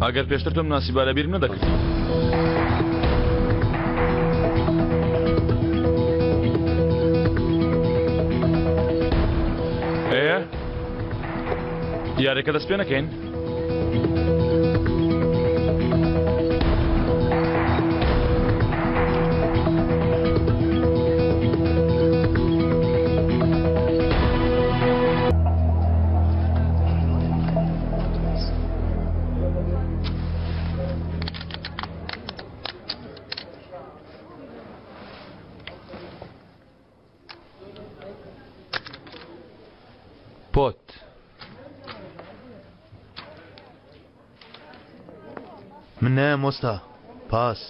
ئەگەر پێشتر تۆم ناسیبا لەبیرم نەدەکردی. ئێ یاریەکە دەست پێ نەکەین؟ پۆت. من نایەم وەستا. پاس.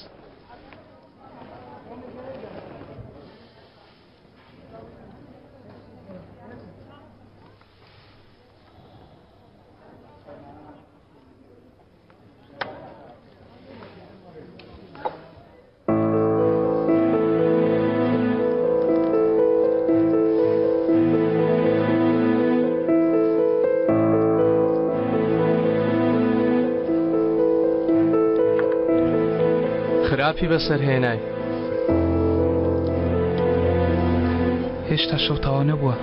خراپی بەسەر هێنای. هێشتا شەو تەواو نەبووە.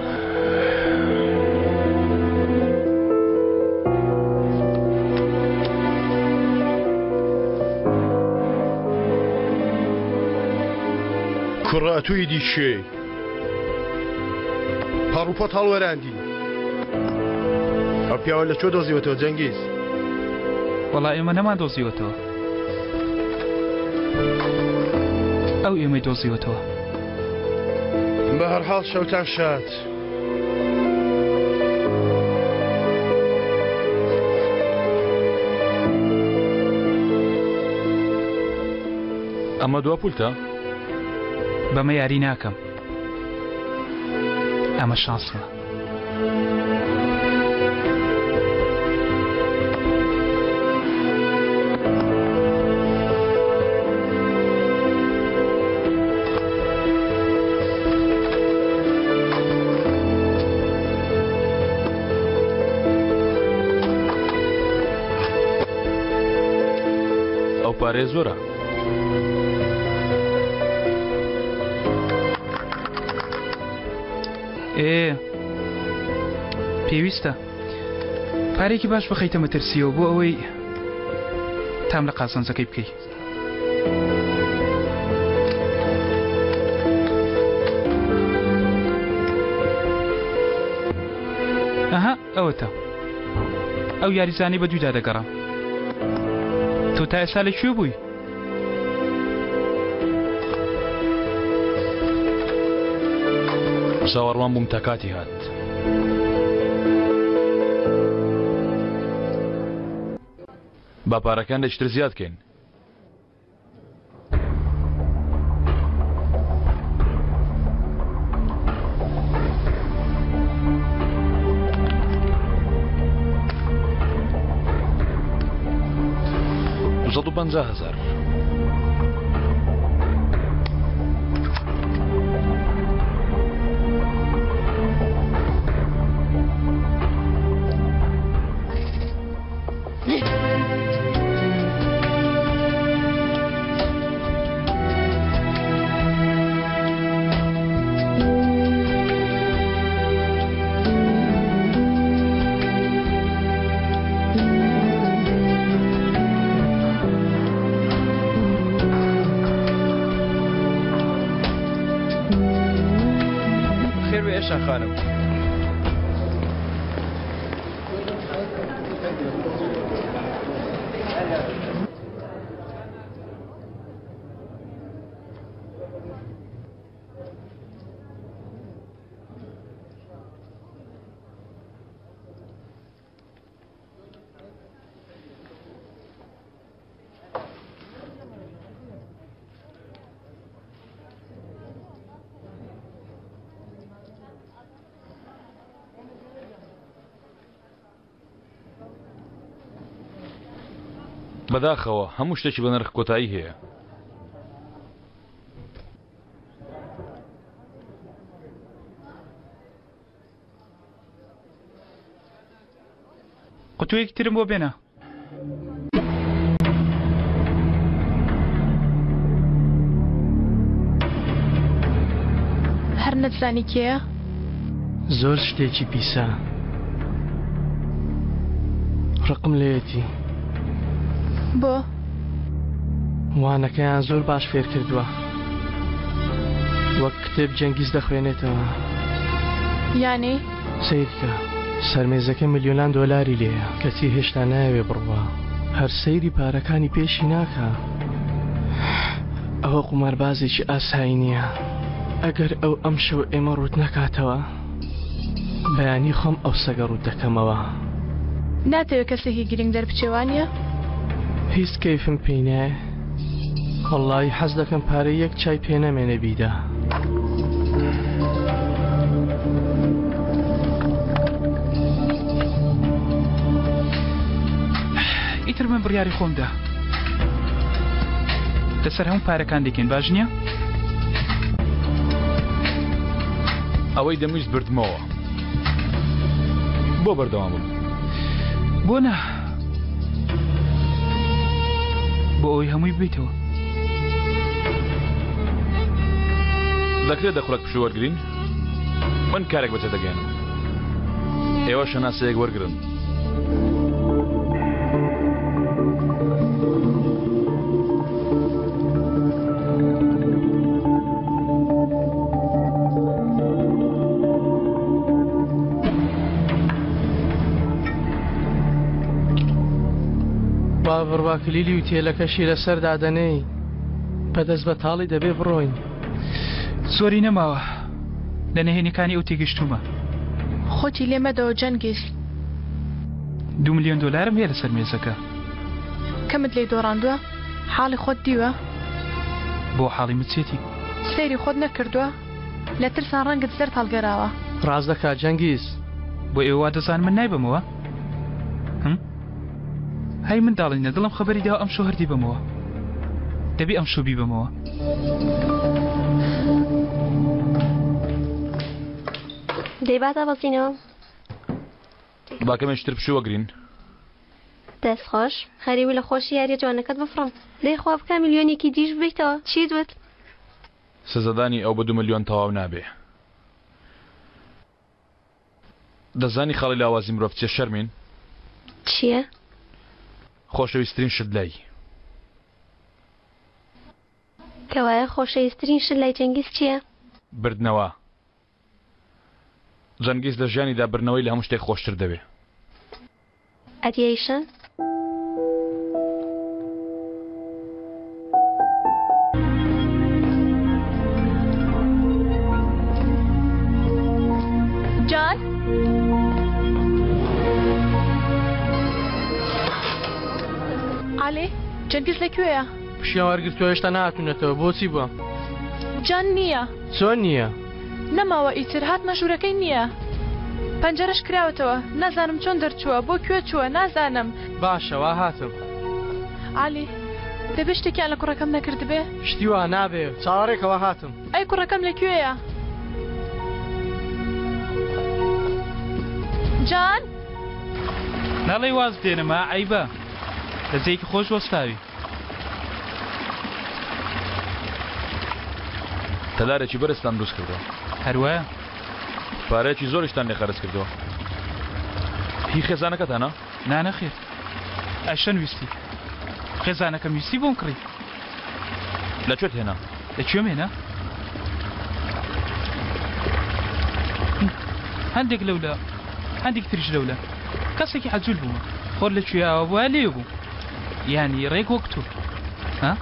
کوڕە ئەتوو ئیدی کێی؟ پەڕوپۆت هەڵوەراندی. ئەو پیاوە لە کوێ دۆزیوەتەوە جەنگیز؟ وەڵا ئێمە نەمان دۆزیوەتەوە. ئەو ئێمەی دۆزیوەتەوە. بەهەرحاڵ شەوتان شاد. ئەمە دوا پولتە؟ بەمە یاری ناکەم. ئەمە شانسمە. ئەو پارەیە زۆرە. ئێ پێویستە پارێکی باش بخەیتە مەترسیەوە بۆ ئەوەی تام لە قازانجەکەی بکەی. ئەها ئەوەتە ئەو یاریزانەی بە دوودا دەگەڕام. تۆ تا ئێستا لە کوێ بووی؟ چاوەڕوان بووم تا کاتی هات. با پارەکان لەچتر زیاد کەین. 250 هەزار. خێر بێ ئێشا خانم. بەداخەوە هەموو شتێکی بە نرخ کۆتایی هەیە. قوتوویەکی ترم بۆ بێنە. نەتزانی کێیە؟ زۆر شتێکی پیسە. ڕقم لێیەتی. بۆ؟ وانەکەیان زۆر باش فێر کردووە. وەک کتێب جەنگیز دەخوێنێتەوە. یانی؟ سەیرکە، سەرمێزەکە ملیۆنان دۆلاری لێیە، کەچی هێشتا نایەوێ بڕوا. هەر سەیری پارەکانی پێشی ناکا. ئەوە قوماربازێکی ئاسایی نییە. ئەگەر ئەو ئەمشەو ئێمە ڕووت نەکاتەوە، بەیانی خۆم ئەو سەگە ڕووت دەکەمەوە. ناتەوێ کەسێکی گرنگ دەربچێ وانییە؟ هیچ کەیفم پێی نایە. وەڵڵاهی حەز دەکەم پارەی یەک چای پێ نەمێنێ بیدا. ئیتر من بڕیاری خۆم دا. لەسەر هەموو پارەکان دەکەین باش نییە؟ ئەوەی دەمویست بردمەوە. بۆ بەردەوام بم؟ بۆ نا؟ بۆ ئەوەی هەمووی ببیتەوە. دەکرێت دە خولەک پشوو وەرگرین؟ من کارێک بەجێ دەگەیەنم. ئێوە شەناسەیەک وەرگرن. با بڕوا کلیلی وتێلەکەشی لەسەر دادەنێی بەدەست بەتاڵی دەبێ بڕۆین. زۆری نەماوە لە نهێنیەکانی ئەو تێگەشتوومە. خۆتی لێ مەدەوە جەنگیز. دوو ملیۆن دۆلارم هەیە لەسەر مێزەکە. کەمت لێی دۆڕاندووە؟ حاڵی خۆت دیوە؟ بۆ حاڵی من چێتی؟ سەیری خۆت نەکردووە؟ لە ترسان ڕەنگت زەرد هەڵگەراوە. ڕاست دەکا جەنگیز. بۆ ئێوە وا دەزانن من نایبەمەوە؟ هم؟ هەی منداڵینە دڵم خەبەری داوە ئەمشەو هەر دیبەمەوە. دەبێ ئەمشەو بیبەمەوە. دەی با دابەزینەوە. با کەمێکی تر پشوو وەگرین. دەست خۆش غەریبی لە خۆشی یاریە جوانەکەت بفڕم. دەی خوا بکا ملیۆنێکی دیش ببەیتەوە. چیت وت؟ سزادانی ئەو بە دوو ملیۆن تەواو نابێ. دەزانی خاڵی لاوازی مرۆڤ چیە شەرمین؟ چیە؟ خۆشەویسترین شت لای. کەوایە خۆشەویسترین شت لای جەنگیز چیە؟ بردنەوە. جەنگیز لە ژیانیدا بردنەوەی لە هەموو شتێک خۆشتر دەوێ. ئەدی ئەیشان؟ جان؟ عەلی، جەنگیز لەکوێیە؟ پشیان وەرگرتووە هێشتا نەهاتوونەتەوە بۆچی بووە؟ جان نییە. چۆن نییە؟ نەماوە ئیتر هاتمە ژوورەکەی نییە پەنجەرەش کراوەتەوە نازانم چۆن دەرچووە بۆ کوێ چووە نازانم. باشە وا هاتم. عەلی، دەبێ شتێکیان لە کوڕەکەم نەکردبێ؟ شتی وا نابێ چاوەڕێکە وا هاتم. ئەی کوڕەکەم لە کوێیە؟ جان؟ ناڵێی واز دێنم ها عەیبە لە جێیەکی خۆش وەستاوی. تەلارێکی بەرزتان دروست کردووە. هەر وایە. پارەیەکی زۆریشتان لێ خەرج کردووە. هی خێزانەکەتانە؟ نا نەخێر. ئەشەن ویستی. خێزانەکەم ویستی بۆم کڕی. لە کوێت هێنا؟ لە کوێم هێنا؟ هەندێک لەولا هەندێک تریش لەولا. کەسێکی عەجول بوومە. خۆر لە کوێ ئاوا بوایە لێ بووم. یانی ڕێک وەک تۆ. ها؟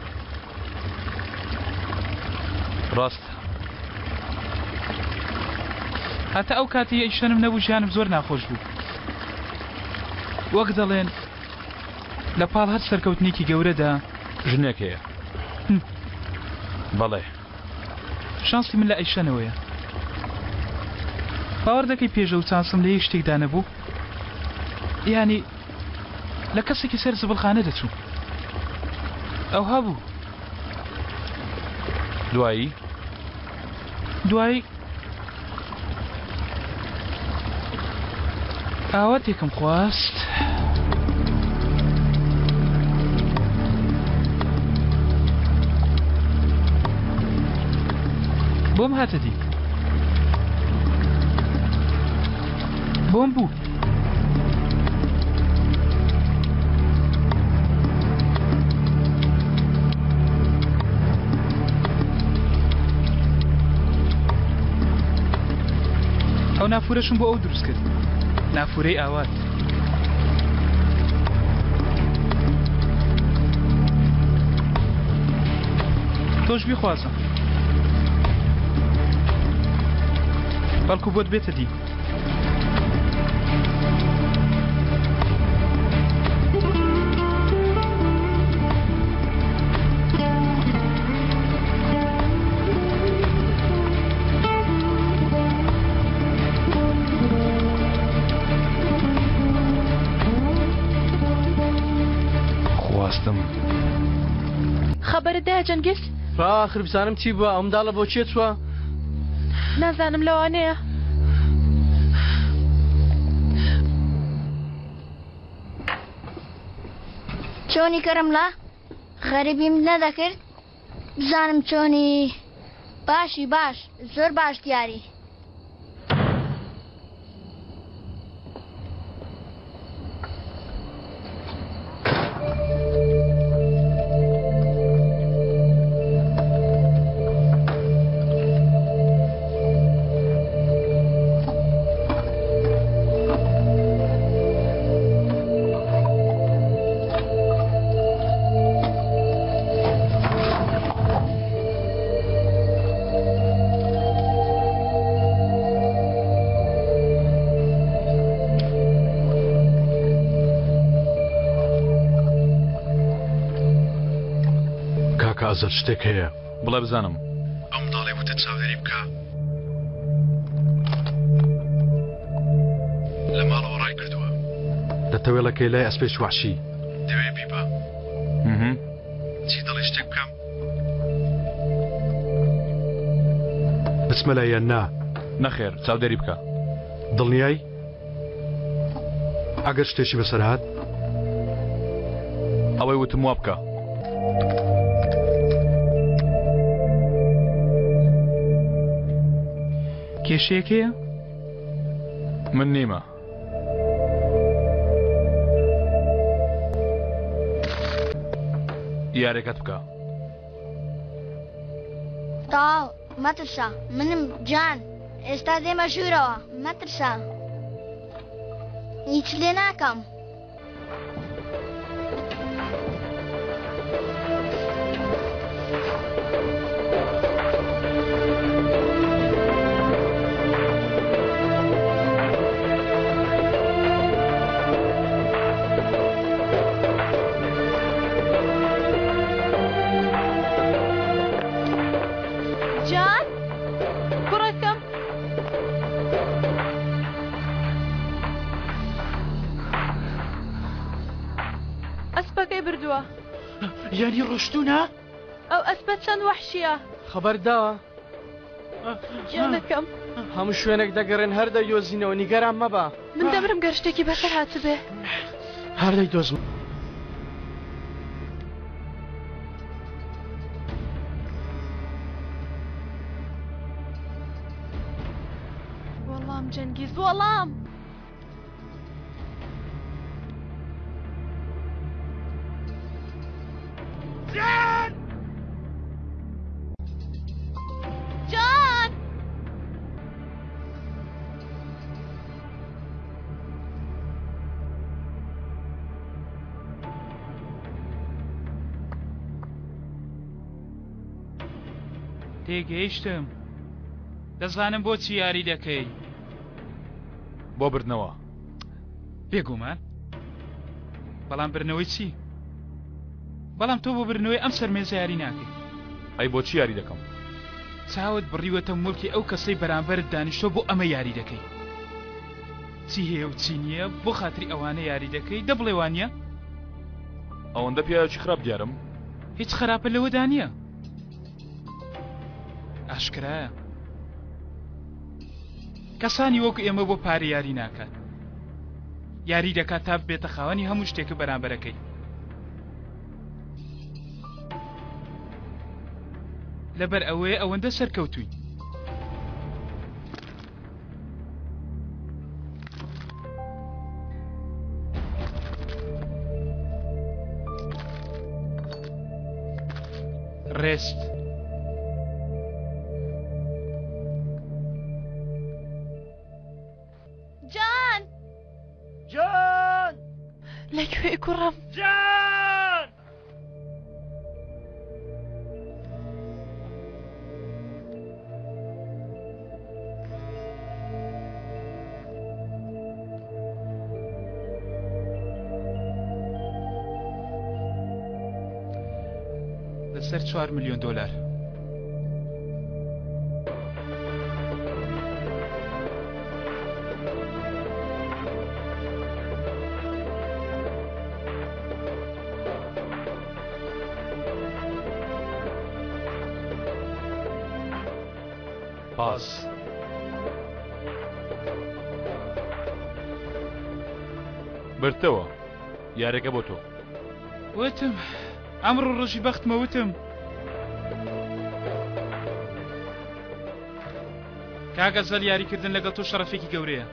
ڕاستە. هەتا ئەو کاتەی ئەیشەنم نەبوو ژیانم زۆر ناخۆش بوو. وەک دەڵێن لە پاڵ هەر سەرکەوتنێکی گەورەدا. ژنێک هەیە. بەڵێ. شانسی من لە ئەیشەنەوەیە. باوەڕ دەکەی پێش ئەو چانسم لە هیچ شتێکدا نەبوو؟ یانی لە کەسێکی سەر زبڵخانە دەچوو. ئەوها بوو. دوایی؟ دوایی ئاواتێکم خواست. بۆم هاتە دی. بۆم بوو. ئەو نافورەشم بۆ ئەو دروست کرد نافورەی ئاوات. تۆش بیخوازە بەڵکو بۆت بێتە دی. خواستم. خەبەرت دایە جەنگیز؟ ئاخر بزانم چی بووە ئەو منداڵە بۆ کێ چووە؟ نازانم لەوانەیە. چۆنی کەرم لا غەریبیم نەدەکرد بزانم چۆنی باشی باش زۆر باش دیاری. کاکە ئازاد شتێک هەیە. بڵێ بزانم. ئەو منداڵەی وتت چاودێری بکە لە ماڵەوە ڕای کردووە. لە تەوێڵەکەی لای ئەسپێکی وەحشی. دەوێ بیبا. چی دەڵێی شتێک بکەم؟ بچمە لای یان نا؟ نەخێر، چاودێری بکە. دڵنیای؟ ئەگەر شتێکی بەسەر هات؟ ئەوەی وتم وا بکە. کێشەیەک هەیە؟ من نیمە. یاریەکەت بکە. تەواو مەترسە منم جان ئێستا دێمە ژوورەوە مەترسە هیچ لێ ناکەم. جان کوڕەکەم ئەسپەکەی بردووە. یانی ڕۆشتوونە؟ ئەو ئەسپە چەند وەحشییە. خەبەرداوە. گیانەکەم. هەموو شوێنێک دەگەڕێن هەر دەیدۆزینەوە نیگەران مەبە. من دەمرم گەر شتێکی بەسەر هاتبێ. هەر دەیدۆزم. وەڵام جەنگیز وەڵام. جان جان تێگەیشتم دەزانم بۆچی یاری دەکەی بۆ بردنەوە. بێگومان بەڵام بردنەوەی چی؟ بەڵام تۆ بۆ بردنەوەی ئەم سەرمێزە یاری ناکەی. ئەی بۆچی یاری دەکەم؟ چاوت بڕیوەتە موڵکی ئەو کەسەی بەرامبەرت دانیشتوە بۆ ئەمە یاری دەکەی. چی هەیە و چی نییە بۆ خاتری ئەوانە یاری دەکەی دە بڵێ وانییە؟ ئەوەندە پیاوێکی خراپ دیارم؟ هیچ خراپە لەوەدا نییە. ئاشکرایە. کەسانی وەکو ئێمە بۆ پارە یاری ناکات. یاری دەکات تا ببێتە خاوەنی هەموو شتێک بەرامبەرەکەی. لەبەر ئەوەیە ئەوەندە سەرکەوتووین. ڕێست. جان جان لەکوێی کوڕم؟ جان لەسەر چوار ملیۆن دۆلار. پاس. بردتەوە یاریەکە بۆ تۆ. وتم ئەمڕۆ ڕۆژی بەختمە وتم. کاک ئەزەل یاریکردن لەگەڵ تۆ شەڕەفێکی گەورەیە.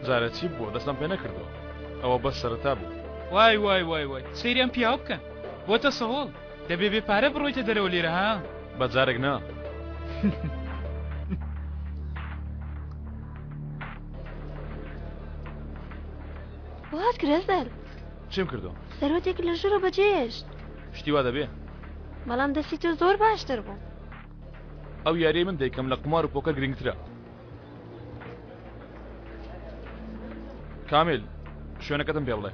جارێ چی بووە دەستم پێ نەکردووە ئەوە بەس سەرەتا بوو. وای وای وای وای سەیری ئەم پیاوە بکەن بۆتە سەهۆڵ دەبێ بێ پارە بڕۆیتە دەرەوە لێرە ها. بە جارێک نا. وات کرد ئەزەل؟ چیم کردووە؟ سەرۆتێک لە ژوورە بەجێهێشت. شتی وا دەبێ؟ بەڵام دەستی تۆ زۆر باشتر بوو. ئەو یاریەی من دەیکەم لە قومار و پۆکەر گرنگترە. کامیل شوێنەکەتم پێ بڵێ.